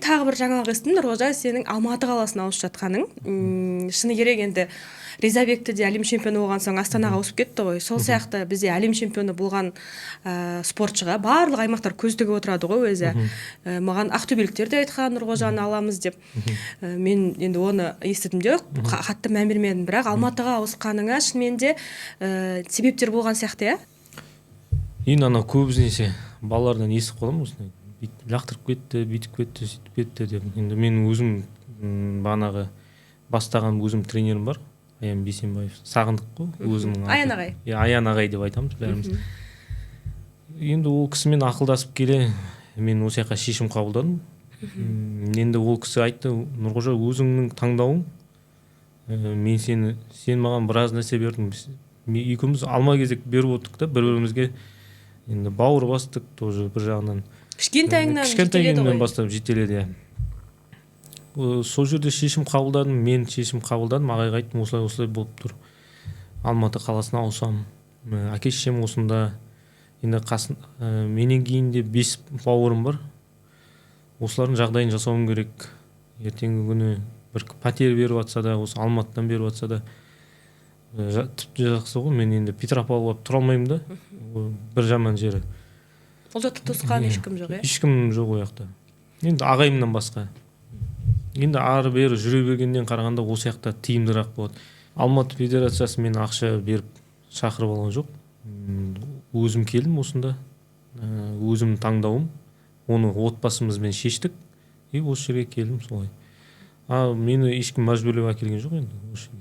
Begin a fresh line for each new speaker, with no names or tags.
Тағы бір жаңалық естідім, Нұрғожа, сенің Алматы қаласына ауысып жатқаның. Шыны керек, енді Ризабекті де әлем чемпионы болған соң Астанаға ауысып кетті ғой. Сол сияқты бізде әлем чемпионы болған спортшыға барлық аймақтар көз тігіп отырады ғой өзі. Маған ақтөбеліктер де айтқан, Нұрғожаны аламыз деп. Мен енді оны естідім де, қатты мән бермедім. Бірақ Алматыға ауысқаныңа шынымен де себептер болған сияқты, иә?
Енді анау көбінесе балалардан естіп қаламын, осындай бүйтіп лақтырып кетті, бүйтіп кетті, сөйтіп кетті деп. Енді мен өзім бағанағы бастаған өзім тренерім бар, Аян Бейсенбаев, Сағындық қой өзінің аты.
Аян ағай.
Иә, Аян ағай деп айтамыз бәріміз. Енді ол кісімен ақылдасып келе мен осы жаққа шешім қабылдадым. Енді ол кісі айтты: «Нұрғожа, өзіңнің таңдауың. Мен сені, сен маған біраз нәрсе бердің». Біз екеуміз алма кезек беріп отырдық та бір бірімізге енді бауыр бастық тоже бір жағынан.
Кішкентайыңнан жетеледі
Кішкентайымнан
ғой.
бастап жетеледі, иә. Сол жерде шешім қабылдадым, мен шешім қабылдадым. Ағайға айттым: «Осылай, осылай болып тұр, Алматы қаласына ауысамын. Әке шешем осында, енді қасын, менен кейін де бес бауырым бар, осылардың жағдайын жасауым керек. Ертеңгі күні бір пәтер беріп жатса да, осы Алматыдан беріп жатса да, тіпті жақсы ғой. Мен енді Петропавл барып тұра алмаймын да. Ол бір жаман жері.
Ол жақта туысқан ешкім жоқ, иә?
Ешкім жоқ ол жақта енді ағайымнан басқа. Енді ары бері жүре бергеннен қарағанда, осы жақта тиімдірақ болады. Алматы федерациясы мені ақша беріп шақырып алған жоқ. Өзім келдім осында. Өзімнің таңдауым, оны отбасымызбен шештік и осы жерге келдім солай. А мені ешкім мәжбүрлеп әкелген жоқ енді осы жерге.